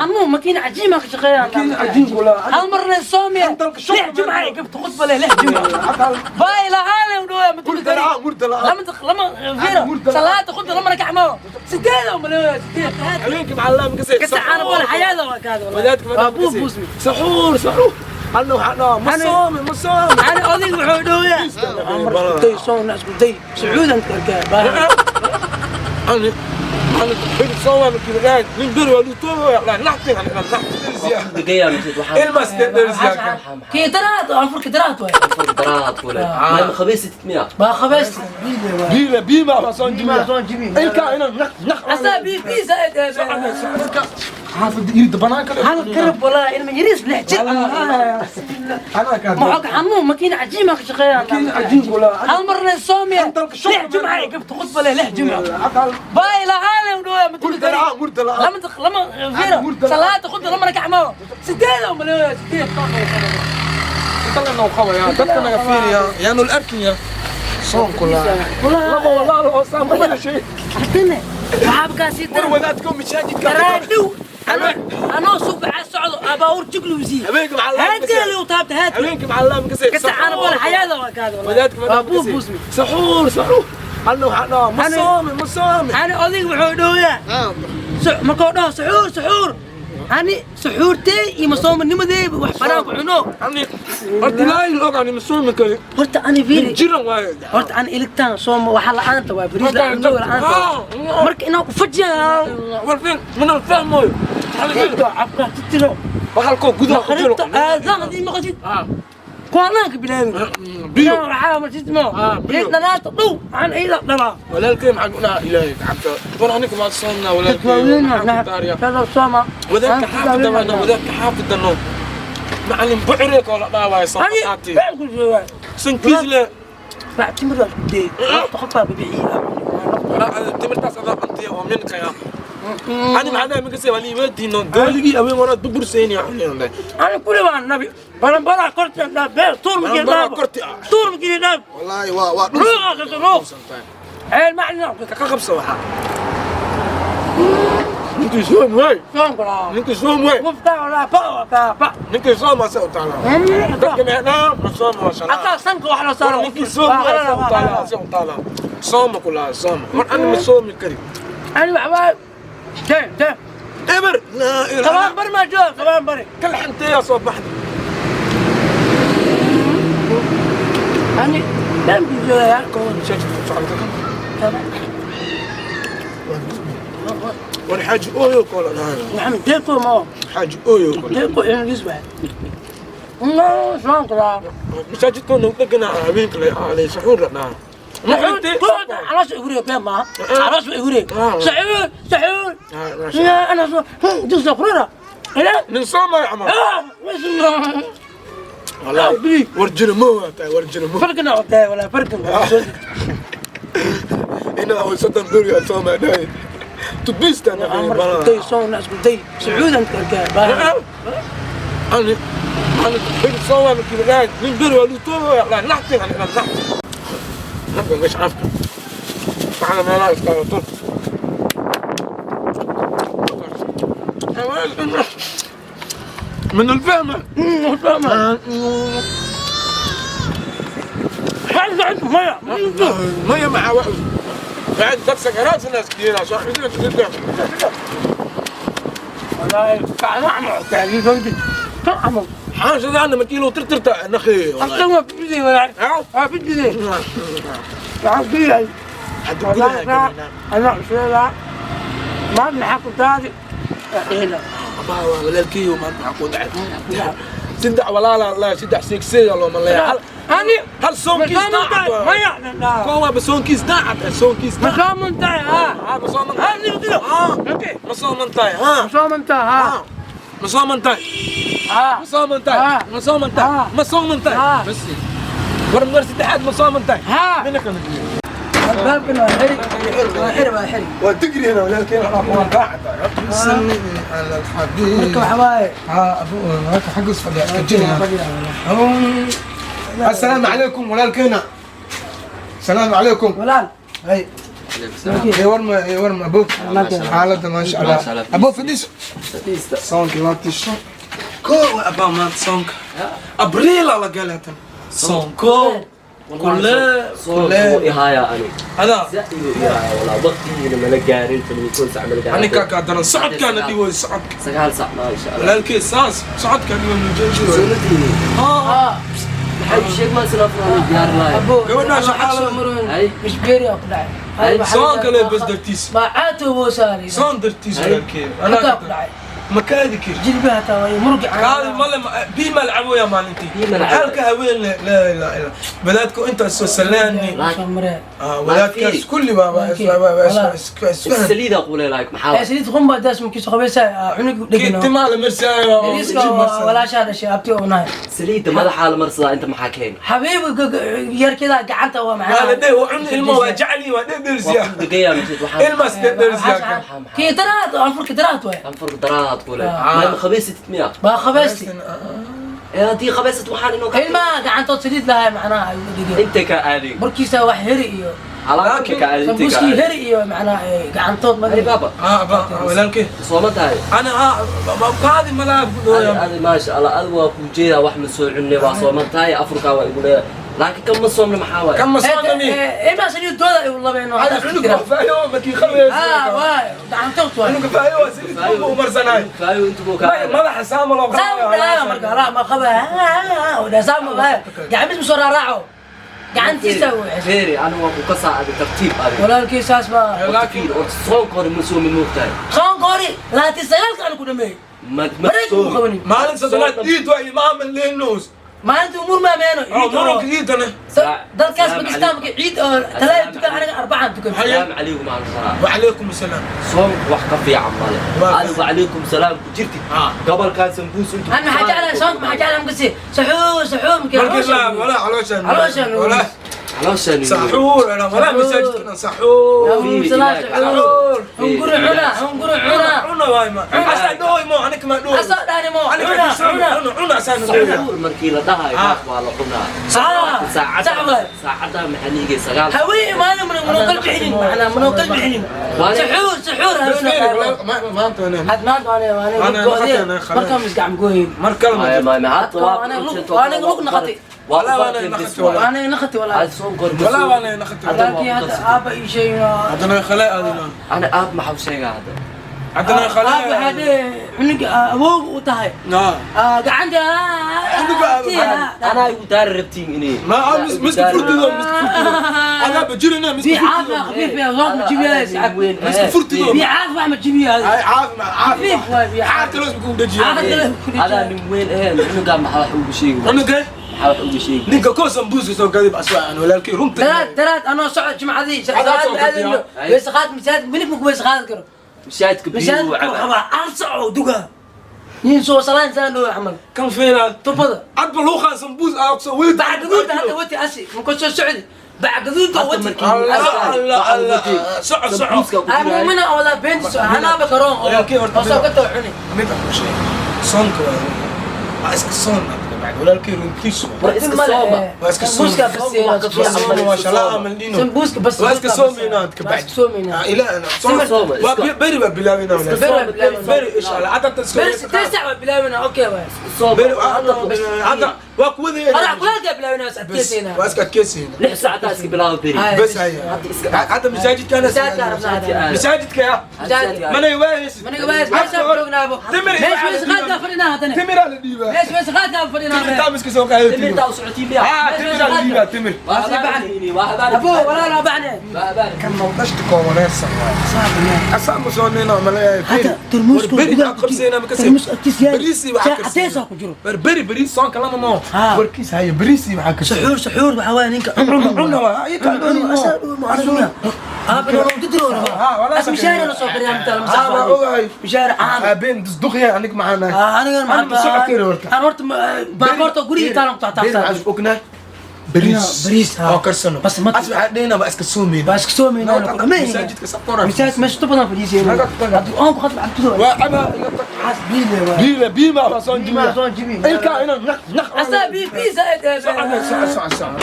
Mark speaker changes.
Speaker 1: Xanuun makiina cajiima ka shaqeeyaa.
Speaker 2: Makiin cajiib walaa.
Speaker 1: Hal marna soomiya.
Speaker 2: Dalka shukr.
Speaker 1: Lix jumca ay gabto khudba leh, lix jumca baa ilaa u dhawaa ma
Speaker 2: Murda la'aan, murda la'aan.
Speaker 1: Lama fiiro.
Speaker 2: Murda la'aan.
Speaker 1: Salaada khudba lama rakac ma sideed oo maleeyo sideed.
Speaker 2: Habeenkii maxaa laa makasay?
Speaker 1: Kasta caana bool xayaada waa kaada.
Speaker 2: Wadaadka
Speaker 1: waa buus buusmi.
Speaker 2: Saxuur saxuur, anna waxaa dhahaa ma soomi, ma soomi.
Speaker 1: Ana odayg wuxuu dhawyaa isku day soona, isku day sacuudan karkaa.
Speaker 2: أنا أنا تحب صوم كذا من بر ولا تو لا نحتي أنا نحتي.
Speaker 3: Degayaa mise waxaa?
Speaker 2: Ilma sideed dheer.
Speaker 1: Kii daraad anfurka daraad waay.
Speaker 3: Daraad kule ma khabiisatid miya?
Speaker 1: Baa khabaysta.
Speaker 2: بيلا بيما ما صون جميع.
Speaker 1: Soon jibi.
Speaker 2: إلكا أنا نح نح.
Speaker 1: Asaa bi bi zaaid.
Speaker 2: حافظ يريد بناك.
Speaker 1: Hal karab walaa ilma yariis lix jir.
Speaker 2: أنا كان
Speaker 1: maxaa xanuun makiina cajiima ka shaqeeyaa.
Speaker 2: ماكين عجيب ولا.
Speaker 1: Hal marna soomiya.
Speaker 2: Dalka shukr.
Speaker 1: Lix jumca ay gabto khudba leh, lix jumca baa ilaa u dhawaa ma
Speaker 2: murda la'aan, murda la'aan.
Speaker 1: Lama fiiro.
Speaker 2: Murda la'aan.
Speaker 1: Salaada khudba lama rakac ma sideed oo maleeyo sideed.
Speaker 2: طلعنا وخويا dadka naga fiiriya yaanu la arkinya soonku la laba walaal oo saamada shay.
Speaker 1: Hadane waxaaba kaa sii
Speaker 2: war
Speaker 1: daran
Speaker 2: wadaadka masaajidka.
Speaker 1: Daraadhow anoo subaxa socdo abaawur jugluusi.
Speaker 2: Habeenka maxaa laa
Speaker 1: haadgeeli u taabta haadka.
Speaker 2: Habeenkii maxaa laa makasay?
Speaker 1: Kasta caana bool xayaada waa kaada.
Speaker 2: Wadaadka
Speaker 1: waa buus buusmi.
Speaker 2: Saxuur saxuur, anna waxaa dhahaa ma soomi, ma soomi.
Speaker 1: Ani odayg wuxuu dhowyaa markuu dhaho suxuur suxuur, ani suxuurtee iyo masoomannimadee wax banaan ku cuno.
Speaker 2: Ani horta ilaahay og ani ma soomi kari.
Speaker 1: Horta ani fiiri.
Speaker 2: Jiran waaye.
Speaker 1: Horta ani iligtaan sooma waxa la'aanta waa bariis la'aan la'aanta marka inaan ku fajiyaa.
Speaker 2: Warfin mana fahmayo.
Speaker 1: Cabka titiro.
Speaker 2: Bahalkoo gudaha ku jiro.
Speaker 1: Maqribta aadaan haddii maqashid kuwaanaanka bilaabin.
Speaker 2: Biyo.
Speaker 1: Waxaa masjidmo.
Speaker 2: Ah, biyo.
Speaker 1: Dhanaata dhow aan ila dhalaa.
Speaker 2: Walaalkay maxaa ku dhahaa ilaahay gacanta war aniga ma soomnaa walaalkay maxaa ku daariya?
Speaker 1: Dadweynaha sooma.
Speaker 2: Wadaadka xaafidda waana wadaadka xaafidda no macalin bucreek oo la dhaawaayo
Speaker 1: ani
Speaker 2: soomaqaati
Speaker 1: baan ku joogaa.
Speaker 2: Sankiis le.
Speaker 1: Baa timir baa isku dayay qof baa bibixiyay.
Speaker 2: Timirtaas adaa cuntiya oo minka ya ani maxaa dhahay makasay waa liibaadiino dooligii aween waraad bubursayniya cunayna.
Speaker 1: Ani kuli baan nabi baranbaraa korta dhaaf beel tuur makii
Speaker 2: Baranbaraa
Speaker 1: dhaaf
Speaker 2: korti ah.
Speaker 1: Tuur makii dhaaf.
Speaker 2: Wallaahi waa
Speaker 1: ruuqa kaso ruuq ceel macna.
Speaker 2: Ka qabsa waxaa ninkii soom waay.
Speaker 1: Soon kalaa.
Speaker 2: Ninkii soom waay.
Speaker 1: Muftaa walaa ba ba ba.
Speaker 2: Ninkii soom waa se u taalaa dadka meedhaa ma soom waa shalaa.
Speaker 1: Asaa sanka wax la saaro.
Speaker 2: Ninkii soom waa se u taalaa se u taalaa sooma kulaa sooma mar ani ma soomi kari.
Speaker 1: Ani waxbaa tee tee.
Speaker 2: Eber laa
Speaker 1: Toban
Speaker 2: ilaaha
Speaker 1: bari maa jooga 10 bari.
Speaker 2: Kal xanteeyaa soo baxday.
Speaker 1: Ani baan ku joogaa.
Speaker 2: Masaajidka ku socda kan war xaaji ooyo koola dhahay.
Speaker 1: Maxamed deeqo ma.
Speaker 2: Xaaji ooyo koola.
Speaker 1: Deeqo ingiriis waay no soon kalaa.
Speaker 2: Masaajidka nagu dheganaa habeenka la aalay saxuur la dhahaa.
Speaker 1: Caloosha iguriga been maaha, caloosha iguriga saxuur saxuur ana dusa qurara ila.
Speaker 2: Nin soomay camal wallahi war jirmo waa tahay war jirmo.
Speaker 1: Farqina oo walaa farqin.
Speaker 2: Inaa oo 30 beri aan soomay dhahay tubista na.
Speaker 1: Isku day soona, isku day sacuudan karkaa.
Speaker 2: أنا أنا تحب صوم كذا من بر ولا تو لا نحتي أنا نحتي نحتي مش عارفة تعال ما لا يستوى من الفهمة.
Speaker 1: فاهمة عندك مية.
Speaker 2: مية مع وقت بعد ذاك سكرات الناس كثير عشان جدا.
Speaker 1: والله طعمه تعريف طعمه.
Speaker 2: حاجة عندنا ما كيلو ترتر نخي والله.
Speaker 1: أصلا ما في ولا ما في بدي تعرف والله أنا شيء ما بنحكوا تاني هنا.
Speaker 2: Walaalkey maanta waxaa ku dhacay saddex walaala la saddex seegsey loo maleeya
Speaker 1: أنا
Speaker 2: hal soonkiis daacad.
Speaker 1: ما يعني
Speaker 2: kuwa waaba soonkiis daacad soonkiis daacad.
Speaker 1: مشام انت ها.
Speaker 2: Ha ma sooman.
Speaker 1: هذه كده.
Speaker 2: Ha ma sooman tahay ha.
Speaker 1: مشام انت ها.
Speaker 2: Ma sooman tahay.
Speaker 1: ها.
Speaker 2: Ma sooman tahay. Ma sooman tahay. Ma sooman tahay bas war mar saddexaad ma sooman tahay.
Speaker 1: ها.
Speaker 2: Mina kana.
Speaker 1: الباب حري حري حري.
Speaker 2: وتجري هنا ولكن انا قاعد
Speaker 4: سلمي على الحبيب.
Speaker 1: marka waxa waaye.
Speaker 4: ها ابو هاك حق فديا. السلام عليكم ولالكينا السلام عليكم.
Speaker 1: Walaal.
Speaker 4: هاي. Warma warma abo xaaladda maasha Allah abo fadhiiso soonka laabtiisho
Speaker 2: Koo abaa maanta soonka abriila la galay tan soonko kule
Speaker 3: kule ihaaya ani
Speaker 2: adaa
Speaker 3: zaaid ihaaya walaa waqtigiina mala gaarin taleefon sac mala gaarin
Speaker 2: aninkaa kaa daran socodkaana dhiwoy socodka
Speaker 3: 9 sac maasha Allah
Speaker 2: walaalkey saas socodkaa dhiwoy mujeejiyo
Speaker 3: soonadiini maxay sheeg ma sila furan diyaar lahay
Speaker 2: gabadhaa shaqaale
Speaker 1: mishbeeri ku dhacay
Speaker 2: soon kale bas dartiis
Speaker 1: ma caato boosaali
Speaker 2: soon dartiis walaalkey
Speaker 1: anaa ku dhacay
Speaker 2: ma kaadi kir
Speaker 1: jilbaha taa way murgi
Speaker 2: kaadi male bii mal caboya maalintii halka haween laa ilaaha illa wadaadku intaas soo salaani wadaadkaas kulli baa
Speaker 3: saliida qulay like maxaa
Speaker 1: saliid qumba daas markii soo qabaysa cunug dhigno
Speaker 2: timaa la marsaayo
Speaker 1: walaashaa dhashay abti oo nahay
Speaker 3: saliida madaxa la marsadaa inta maxaa keen
Speaker 1: xabiib yarkida gacanta waa maxaa
Speaker 2: waa la dheh cun ilmo waa jacli waa dhedhersiya ilmaas dhedhersiya
Speaker 1: kii daraad anfurka daraad waay
Speaker 3: anfurka daraad qulay ما خبيست ميا
Speaker 1: ما خبيستي
Speaker 3: هذه خبيست وحال انه
Speaker 1: ilma gacantood saliid lahay macnaha ay u dhigeen
Speaker 3: inta ka aadi
Speaker 1: markiisa wax heri iyo
Speaker 3: alaabta ka aadi inta ka
Speaker 1: aadi heri iyo macnaha gacantood ma
Speaker 3: baba
Speaker 2: ba walaalkey
Speaker 3: soo ma tahay
Speaker 2: ana qaadi malaab ku dhooya
Speaker 3: adi ma sha Allah ad waa ku jeeda wax ma soo cunne waa soo ma tahay afurka waa igu leeyahay laakiin kama soomna maxaa waay
Speaker 2: kama soomna
Speaker 1: ilma saliid dooda ay u labeen
Speaker 2: hada cunuga faayo markii khabeys
Speaker 1: waa gacantood waa
Speaker 2: cunuga faayo waa saliid uu marsanaay
Speaker 3: faayo intuu buu ka
Speaker 2: madaxa saama loo
Speaker 1: qabo marka la ma qaba oo saama gacmiis soo raaco gacantiisa uu
Speaker 3: feeri ana waa ku ka saacada tartiib adiga
Speaker 1: walaalkii saas ma
Speaker 3: laakiin oo soon kori ma soo moogtahay
Speaker 1: soon kori laati sagaalka aan ku dhameeyay
Speaker 3: ma
Speaker 2: maalin saddexaad iid waa imaam leenos
Speaker 1: maalinta umuur ma meeno
Speaker 2: ciid muranka ciidana
Speaker 1: dalkaas Pakistan markii ciid oo talaada tukan aniga arbacaan tukan
Speaker 3: salaam calaykum salaam
Speaker 2: wa calaykum salaam
Speaker 3: soon wax ka fiican male adigu calaykum salaam ku jirti gobolkan sambuus intu
Speaker 1: ana waxa jeclahay soonka maxaa jeclahay markasi saxuur saxuur
Speaker 2: markii wala calooshan
Speaker 1: calooshan
Speaker 2: wala
Speaker 3: calooshan
Speaker 2: saxuur ana wala masaajidkan saxuur
Speaker 1: saxuur hunguri cuna hunguri cuna
Speaker 2: cuna waay ma asa dhooy mo aniga ma dhooy
Speaker 1: asa dhaani mo cuna
Speaker 2: cuna cuna asaan
Speaker 3: saxuur markii la dhahay waa la cunaa
Speaker 1: saacada
Speaker 3: saacada maxaa sagaal
Speaker 1: haween imaan mun mun kal bixinin macna mun kal bixinin saxuur saxuur haween
Speaker 4: maanta ana
Speaker 1: had maanta ana marka mis gacam gooyin
Speaker 2: marka
Speaker 3: ma ma had
Speaker 1: waa aniga lug naqatay
Speaker 2: ولا وانا نخت ولا
Speaker 1: انا نخت ولا
Speaker 2: ولا وانا نخت
Speaker 1: لكن هذا ابا شيء
Speaker 2: عندنا خلاء انا
Speaker 3: انا اب ما حوشيغا هذا
Speaker 2: عندنا خلاء
Speaker 1: اب هذا عنق ابوك وتهي
Speaker 2: نعم
Speaker 1: قعند
Speaker 3: انا ودار ربتين اني
Speaker 2: ما مش فرتدو مش فرتدو انا بجرنا مش
Speaker 1: في عافيه خفيف يا زوج جيبيها
Speaker 2: مش فرتدو
Speaker 1: في عافيه ما جيبيها
Speaker 2: عافيه عافيه عافيه لازم يكون دجي
Speaker 3: انا من وين ايه عنق ما حوش شيء
Speaker 2: عنق
Speaker 3: waxa ugu sheegi
Speaker 2: ninka ko sambuuska soo gaday bas waan walaalkii runta
Speaker 1: taraad anoo socod jimcadii salaad aadayno weys qaad masaajid minib ku weys qaad karo
Speaker 3: masaajidka
Speaker 1: biyo waxa aan soco duga nin soo salaan saan oo amal
Speaker 2: kan fiina
Speaker 1: tubada
Speaker 2: ad bal khan sambuus aa soo wadi
Speaker 1: bacgaduud hada wati asi ma ko soo socdi bacgaduud wati
Speaker 2: Allah Allah soco soco
Speaker 1: ay muumina wala beent soo ana ba karoon oo soo ka too cuni
Speaker 2: mid ku sheeg soonka waa iska soon walaalkii runtiisu
Speaker 3: waa
Speaker 2: iska soon waa shalaa amalino
Speaker 1: sambuuska bas
Speaker 2: waa iska soomaynaa ka bacdi
Speaker 1: soomaynaa
Speaker 2: ilaa ana waa beri baa bilaabina beri insha Allah hadda
Speaker 1: beri 6 baa bilaabina okay waa
Speaker 2: beri hadda waa ku wadaya
Speaker 1: ana kulaga bilaabina is adkeysiina
Speaker 2: waa iska adkeysiina
Speaker 3: 6 saac iska bilaabo beri
Speaker 2: bas haya hadda masaajidka ana masaajidka ya mana waayis
Speaker 1: mana waayis meesha joognaabo meesha weys qaadka fadhinaa hadana
Speaker 2: timir ala dhiiba
Speaker 1: meesha weys qaadka fadhinaa
Speaker 2: timir taamis ka soo qaaday
Speaker 3: timir taa socotiin biya
Speaker 2: timir ala dhiiba timir
Speaker 1: ابو ولا لا بعنا
Speaker 4: كان موضشت كونيس أصلا مسوينا ملاي
Speaker 1: هذا ترموس
Speaker 2: بري قبسينا مكسي
Speaker 1: ترموس أكيس يا
Speaker 2: بريسي وحكر
Speaker 1: عتيسة كجرو
Speaker 2: بري بري صون كلام ما
Speaker 4: وركيس هاي بريسي وحكر
Speaker 1: سحور سحور وحوانينك
Speaker 4: عمرنا
Speaker 1: عمرنا أنا مشاري أنا صوت يا مثلا مسافر مشاري عام
Speaker 4: بين دخيا عندك معنا
Speaker 1: أنا أنا ورت بابورتو قري تانا
Speaker 4: تحت أكنا بريس
Speaker 1: بريس
Speaker 4: ها كرسنو
Speaker 1: بس ما
Speaker 4: أسمع دينا بس كسومين
Speaker 1: بس كسومين
Speaker 4: مساجد كسبتورة
Speaker 1: مساجد مش تبغى بريس يعني أنك خاطر عبد
Speaker 2: وأنا
Speaker 1: حاس بيلا
Speaker 2: بيلا بيما صون جميل
Speaker 1: بيما صون جميل
Speaker 2: الكا هنا نخ نخ
Speaker 1: أصلا بي بي زائد
Speaker 2: ساعة ساعة ساعة ساعة.